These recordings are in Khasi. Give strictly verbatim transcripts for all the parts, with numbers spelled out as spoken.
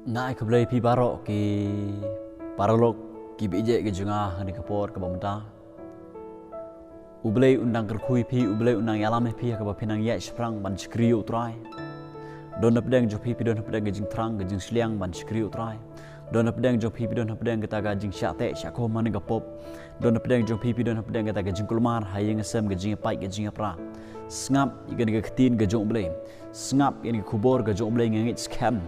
Nga ai khublei phi baroh ki paralok ki biji ki jong nga ha kane ka por kaba mynta. U Blei un dang kyrkhu ïa phi, U Blei un dang ïalam ïa phi ha kaba phi nang ïaid shaphrang ban shakri ïa U Trai. Don hapdeng jong phi, phi don hapdeng ka jingthrang ka jingsliang ban shakri ïa U Trai. Don hapdeng jong phi, phi don hapdeng kata ka jingshah teh shah khum ha kane ka pop. Don hapdeng jong phi, phi don hapdeng kata ka jingkulmar ha ïing ha sem, ka jingïapait ka jingïapra. Sngap ïa kane ka ktien ka jong U Blei. Sngap ïa kane ka khubor ka jong U Blei, nga ngeit skhem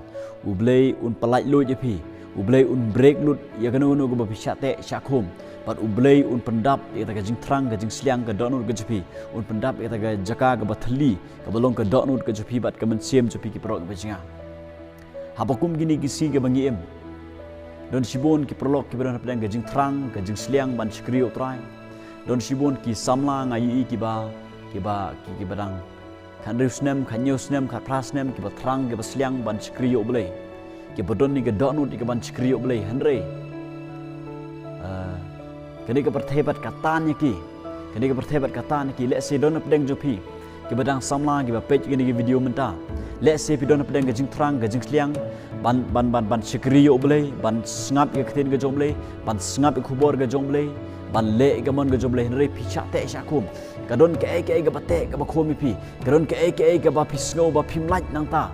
U Blei un pyllait luid ïa phi. U Blei un break lut ïa kano kano kaba phi shah teh shah khum. Bad U Blei un pyndap ïa kata ka jingthrang ka jingsliang ka dohnud ka jong phi. Un pyndap ïa kata ka jaka kaba thylli, kaba long ka dohnud ka jong phi bad ka mynsiem jong phi, ki paralok kiba jong nga. Haba kum kine ki sngi kiba ngi im, don shibun ki paralok kiba don hapdeng ka jingthrang ka jingsliang ban shakri ïa U Trai. Don shibun ki samla nga ïohi kiba, kiba, ki, kiba dang khathynriew snem, khathynñiew snem, khatphra snem, kiba thrang kiba sliang ban shakri ïa U Blei. Kiba don ïa ka dohnud ïa ka ban shakri ïa U Blei, hynrei, ah, kane ka pyrthei pat ka tan ïa ki. Kane ka pyrthei pat ka tan ïa ki. Lehse don hapdeng jong phi kiba dang samla, kiba peit ïa kane ka video mynta. Lehse phi don hapdeng ka jingthrang ka jingsliang ban, ban, ban, ban shakri ïa U Blei, ban sngap ïa ka ktien ka jong U Blei, ban sngap ïa ka khubor ka jong U Blei, ban leh ïa ka mon ka jong U Blei, hynrei phi shah teh shah khum. Ka don kaei kaei kaba teh kaba khum ïa phi. Ka don kaei kaei kaba phi sngew ba phim lait nangta.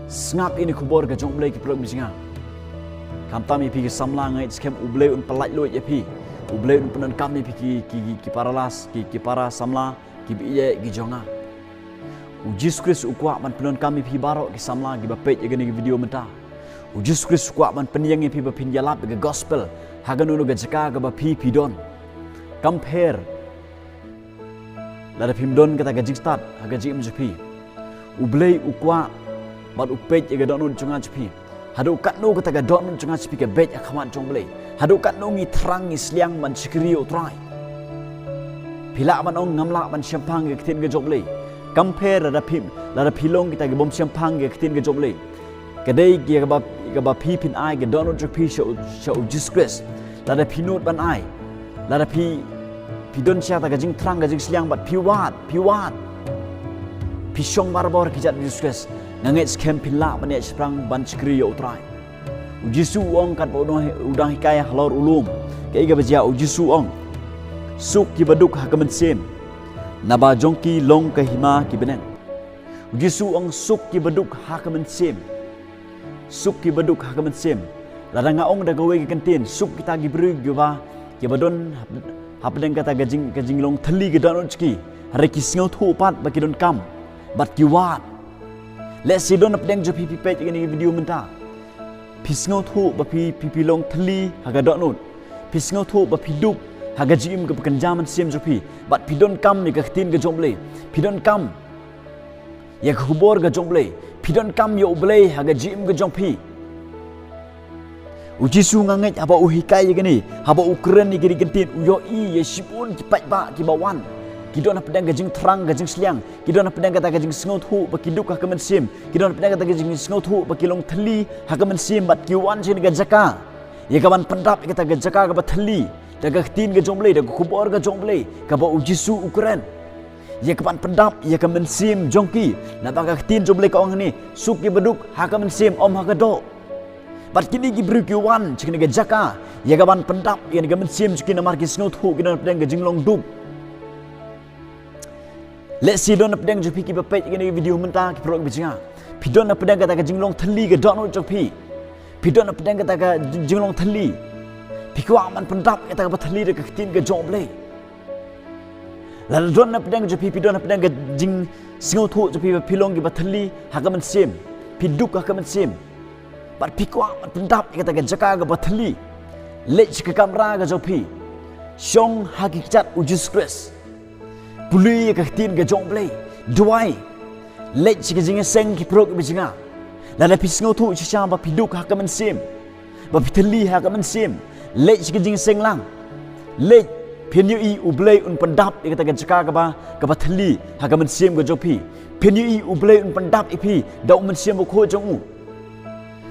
Sngap ïa kane ka khubor ka jong U Blei, ki paralok kiba jong nga. Khamtam ïa phi ki samla, nga ngeit skhem U Blei un pyllait luid ïa phi. U Blei un pyndonkam ïa phi ki, ki, ki, ki para las, ki, ki para samla, ki biji ki jong nga. U Jisu Khrist u kwah ban pyndonkam ïa phi baroh ki samla kiba peit ïa kane ka video mynta. U Jisu Khrist u kwah ban pynïeng ïa phi ba phin ïalap ïa ka gospel ha kano kano ka jaka kaba phi, phi don. Kam pher lada phim don kata ka jingstad ha ka jingim jong phi. U Blei u kwah bad u peit ïa ka dohnud jong nga jong phi. Haduh katno kata ka dohnud jong nga jong phi ka beit ha khmat jong U Blei. Haduh katno ngi thrang ngi sliang ban shakri ïa U Trai. Phi lah ban ong ngam lah ban shemphang ïa ka ktien ka jong U Blei. Kam pher lada phi, lada phi long kita ki bym shemphang ïa ka ktien ka jong U Blei. Ka dei ïa kaba, kaba phi phin ai ka dohnud jong phi sha u, sha u Jisu Khrist. Lada phi nud ban ai. Lada phi, phi don sha kata ka jingthrang ka jingsliang bad phi wad, phi wad. Phi shong barabor ki kjat u Jisu Khrist. Nga ngeit skhem phin lah ban ïaid shaphrang ban shakri ïa U Trai. U Jisu u ong katba u dang, u dang hikai halor u lum. Kaei kaba jia, u Jisu u ong, suk kiba duk ha ka mynsiem, naba jong ki long ka hima ki bneng. U Jisu u ong suk kiba duk ha ka mynsiem. Suk kiba duk ha ka mynsiem. Lada nga ong da kawei ka kyntien, suk kita ki briew kiba, kiba don hap-, hapdeng kata ka jing, ka jinglong thylli ka dohnud jong ki. Hynrei ki sngewthuh pat ba ki donkam bad ki wad. Lehse don hapdeng jong phi, phi peit ïa kane ka video mynta. Phi sngewthuh ba phi, phi, phi long thylli ha ka dohnud. Phi sngewthuh ba phi duk ha ka jingim kaba kynja mynsiem jong phi. Bad phi donkam ïa ka ktien ka jong U Blei. Phi donkam ïa ka khubor ka jong U Blei. Phi donkam ïa U Blei ha ka jingim ka jong phi. U Jisu nga ngeit haba u hikai ïa kane, haba u kren ïa kine ki ktien, u ïohi ïa shibun ki paidbah kiba wan. Ki don hapdeng ka jingthrang ka jingsliang, ki don hapdeng kata ka jingsngewthuh ba ki duk ha ka mynsiem, ki don hapdeng kata ka jingsngewthuh ba ki long thylli ha ka mynsiem bad ki wan sha kane ka jaka. Ïa kaban pyndap ïa kata ka jaka kaba thylli da ka ktien ka jong U Blei, da ka khubor ka jong U Blei, kaba u Jisu u kren. Ïa kaban pyndap ïa ka mynsiem jong ki. Naba ka ktien jong U Blei ka ong hangne, suk kiba duk ha ka mynsiem, ym ha ka doh. Bad kine ki briew ki wan sha kane ka jaka, ïa kaban pyndap ïa kane ka mynsiem jong ki namar ki sngewthuh ki don hapdeng ka jinglong duk. Lehse don hapdeng jong phi kiba peit ïa kane ka video mynta, ki paralok kiba jong nga. Phi don hapdeng kata ka jinglong thylli ka dohnud jong phi. Phi don hapdeng kata ka jing-, jinglong thylli. Phi kwah ban pyndap ïa kata kaba thylli da ka ktien ka jong U Blei. Lada don hapdeng jong phi, phi don hapdeng ka jingsngewthuh jong phi ba phi long kiba thylli ha ka mynsiem. Phi duk ha ka mynsiem. Bad phi kwah ban pyndap ïa kata ka jaka kaba thylli. Leit sha ka kamra ka jong phi. Shong ha ki kjat u Jisu Khrist. Pule ïa ka ktien ka jong U Blei. Duwai. Leit sha ka jingïaseng, ki paralok kiba jong nga. Lada phi sngewthuh shisha ba phi duk ha ka mynsiem, ba phi thylli ha ka mynsiem, leit sha ka jingïaseng lang. Leit, phin ïohi U Blei un pyndap ïa kata ka jaka kaba, kaba thylli ha ka mynsiem ka jong phi. Phin ïohi U Blei un pyndap ïa phi da U Mynsiem Bakhuid jong u.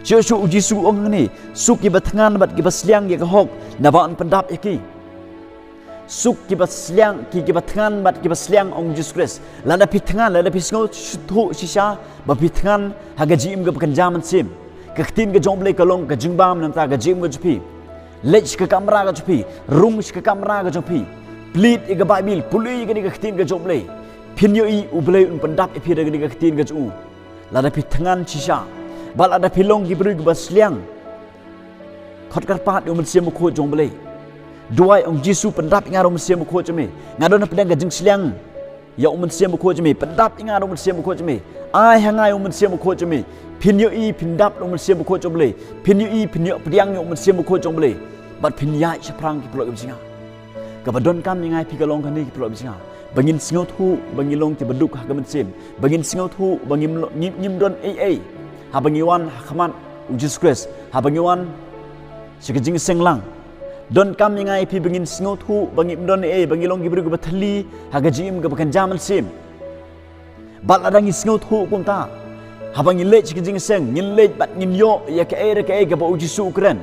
Shuh shuh u Jisu u ong hangne, suk kiba thngan bad kiba sliang ïa ka hok, naba yn pyndap ïa ki. Suk kiba sliang, ki, kiba thngan bad kiba sliang, ong Jisu Khrist. Lada phi thngan, lada phi sngewthuh shisha ba phi thngan ha ka jingim kaba kynja mynsiem, Ka ktien ka jong U Blei ka long ka jingbam na ka bynta ka jingim ka jong phi. Leit sha ka kamra ka jong phi, rung sha ka kamra ka jong phi. Plie ïa ka Baibl, pule ïa kane ka ktien ka jong U Blei. Phin ïohi U Blei un pyndap ïa phi da kane ka ktien ka jong u. Lada phi thngan shisha, bad lada phi long ki briew kiba sliang, khot kyrpad ïa U Mynsiem Bakhuid jong U Blei. Duwai, ong Jisu, pyndap ïa nga da U Mynsiem Bakhuid jong me. Nga don hapdeng ka jingsliang ïa U Mynsiem Bakhuid jong me. Pyndap ïa nga da U Mynsiem Bakhuid jong me. Ai ha nga ïa U Mynsiem Bakhuid jong me. Phin ïohi, phin dap da U Mynsiem Bakhuid jong U Blei. Phin ïohi, phin ïoh pdiang ïa U Mynsiem Bakhuid jong U Blei. Bad phin ïaid shaphrang, ki paralok kiba jong nga. Kaba donkam ïa nga ïa phi ka long kane, ki paralok kiba jong nga. Ba ngin sngewthuh ba ngin long kiba duk ha ka mynsiem. Ba ngin sngewthuh ba ngim lo-, ngim, ngim don ei ei haba ngi wan ha khmat U Jisu Khrist, haba ngi wan sha ka jingseng lang. Donkam ïa nga ïa phi ba ngin sngewthuh ba ngim don ei ei, ba ngin long ki briew kiba thylli ha ka jingim kaba kynja mynsiem. Bad lada ngi sngewthuh kumta, haba ngi leit sha ka jingseng, ngin leit bad ngin ïoh ïa kaei re kaei kaba U Jisu u kren.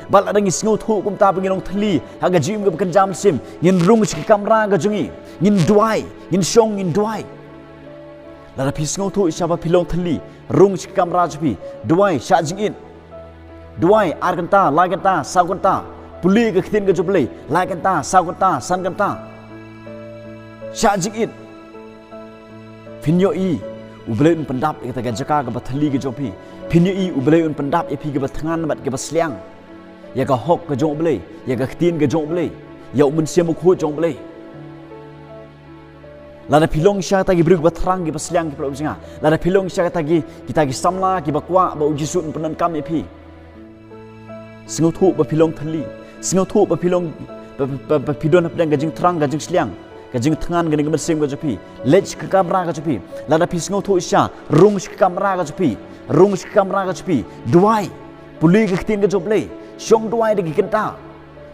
Bad lada ngi sngewthuh kumta ba ngi long thylli ha ka jingim kaba kynja mynsiem, ngin rung sha ka kamra ka jong ngi, ngin duwai, ngin shong, ngin duwai. Lada phi sngewthuh shisha ba phi long thylli, rung sha ka kamra jong phi, duwai shah jingit. Duwai ar kynta, lai kynta, saw kynta. Pule ka ktien ka jong U Blei, lai kynta, saw kynta, san kynta. Shah jingit. Phin ïohi U Blei un pyndap ïa kata ka jaka kaba thylli ka jong phi. Phin ïohi U Blei un pyndap ïa phi kiba thngan bad kiba sliang ïa ka hok ka jong U Blei, ïa ka ktien ka jong U Blei, ïa U Mynsiem Bakhuid jong U Blei. Lada phi long shisha kita ki briew kiba thrang, kiba sliang, ki paralok kiba jong nga. Lada phi long shisha kita ki, kita ki samla kiba kwah ba U Jisu un pyndonkam ïa phi. Sngewthuh ba phi long thylli. Sngewthuh ba phi long, ba, ba, ba, ba phi don hapdeng ka jingthrang, ka jingsliang, ka jingthngan kane ka mynsiem ka jong phi. Leit sha ka kamra ka jong phi. Lada phi sngewthuh shisha, rung sha ka kamra ka jong phi. Rung sha ka kamra ka jong phi. Duwai. Pule ka ktien ka jong U Blei. Shong duwai da ki kynta.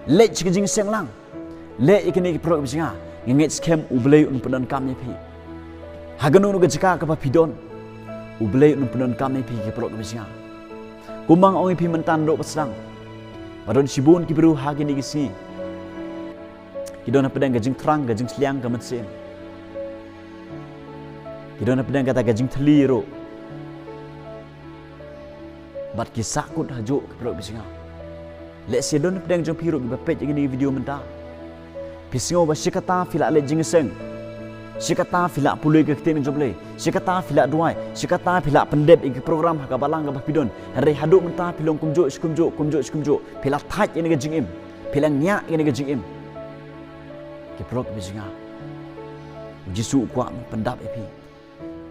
Leit sha ka jingseng lang. Leh ïa kine, ki paralok kiba jong nga, nga ngeit skhem U Blei un pyndonkam ïa phi. Ha kano kano ka jaka kaba phi don, U Blei un pyndonkam ïa phi, ki paralok kiba jong nga. Kumba nga ong ïa phi mynta naduh ba sdang, ba don shibun ki briew ha kine ki sngi ki don hapdeng ka jingthrang, ka jingsliang, ka mynsiem. Ki don hapdeng kata ka jingthylli ruh. Bad ki sahkut hajuh, ki paralok kiba jong nga. Lehse don hapdeng jong phi ruh kiba peit ïa kane ka video mynta. Phi sngew ba shi katta phi la leit jingïaseng, shi katta phi la pule ka ktien jong U Blei, shi katta phi la duwai, shi katta phi la pyndep ïa ki program ha ka balang kaba phi don. Hynrei haduh mynta phi long kumjuh shi kumjuh, kumjuh shi kumjuh. Phi la thait ïa kane ka jingim. Phi la ngiah ïa kane ka jingim. Ki paralok kiba jong nga, U Jisu u kwah ban pyndap ïa phi.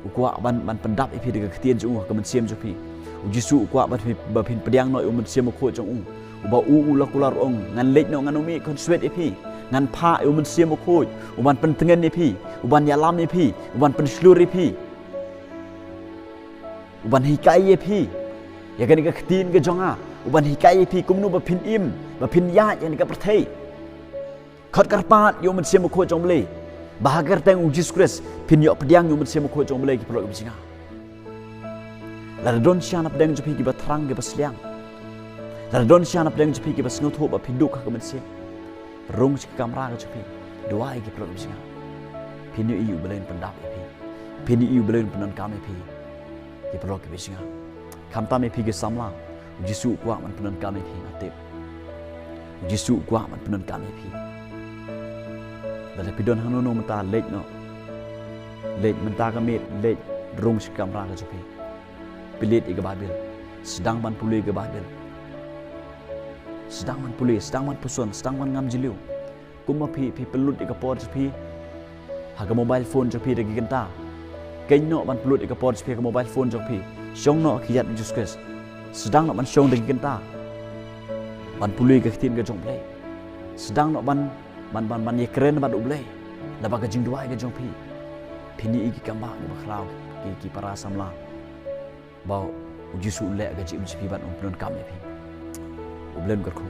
U kwah ban, ban pyndap ïa phi da ka ktien jong u ha ka mynsiem jong phi. U Jisu u kwah ba phi, ba phin pdiang noh ïa u Mynsiem Bakhuid jong u. Uba u, u la kular ong, ngan leit noh, ngan ym ïeh khunswet ïa phi. Ngan phah ïa u Mynsiem Bakhuid, u ban pyntngen ïa phi, u ban ïalam ïa phi, u ban pynshlur ïa phi, u ban hikai ïa phi ïa kane ka ktien ka jong nga, u ban hikai ïa phi kumno ba phin im, ba phin ïaid ïa kane ka pyrthei. Khot kyrpad ïa u Mynsiem Bakhuid jong U Blei, ba ha ka kyrteng U Jisu Khrist phin ïoh pdiang ïa u Mynsiem Bakhuid jong U Blei, ki paralok kiba jong nga. Lada don shisha na pdeng jong phi kiba thrang, kiba sliang, lada don shisha na pdeng jong phi kiba sngewthuh ba phi duk ha ka mynsiem, rung sha ka kamra ka jong phi, duwai, ki paralok kiba jong nga. Phin ïohi U Blei un pyndap ïa phi. Phin ïohi U Blei un pyndonkam ïa phi, ki paralok kiba jong nga. Khamtam ïa phi ki samla, U Jisu u kwah ban pyndonkam ïa phi, nga tip. U Jisu u kwah ban pyndonkam ïa phi. Lada phi don hangno hangno mynta, leit noh. Leit mynta ka miet, leit rung sha ka kamra ka jong phi. Plie ïa ka Baibl. Sdang ban pule ïa ka Baibl. Sdang ban pule, sdang ban puson, sdang ban ngam jylliew. Kumba phi, phi pynlut ïa ka por jong phi ha ka mobile phone jong phi da ki kynta, khein noh ban pynlut ïa ka por jong phi ha ka mobile phone jong phi. Shong noh ha ka kjat U Jisu Khrist. Sdang noh ban shong da ki kynta ban pule ïa ka ktien ka jong U Blei. Sdang noh ban, ban, ban, ban ïakren bad U Blei lyngba ka jingduwai ka jong phi. Phin ïohi ki kambah kiba khraw, ki, ki para samla, ba U Jisu u leh ha ka jingim jong phi bad un pyndonkam ïa phi. U Blei un kyrkhu.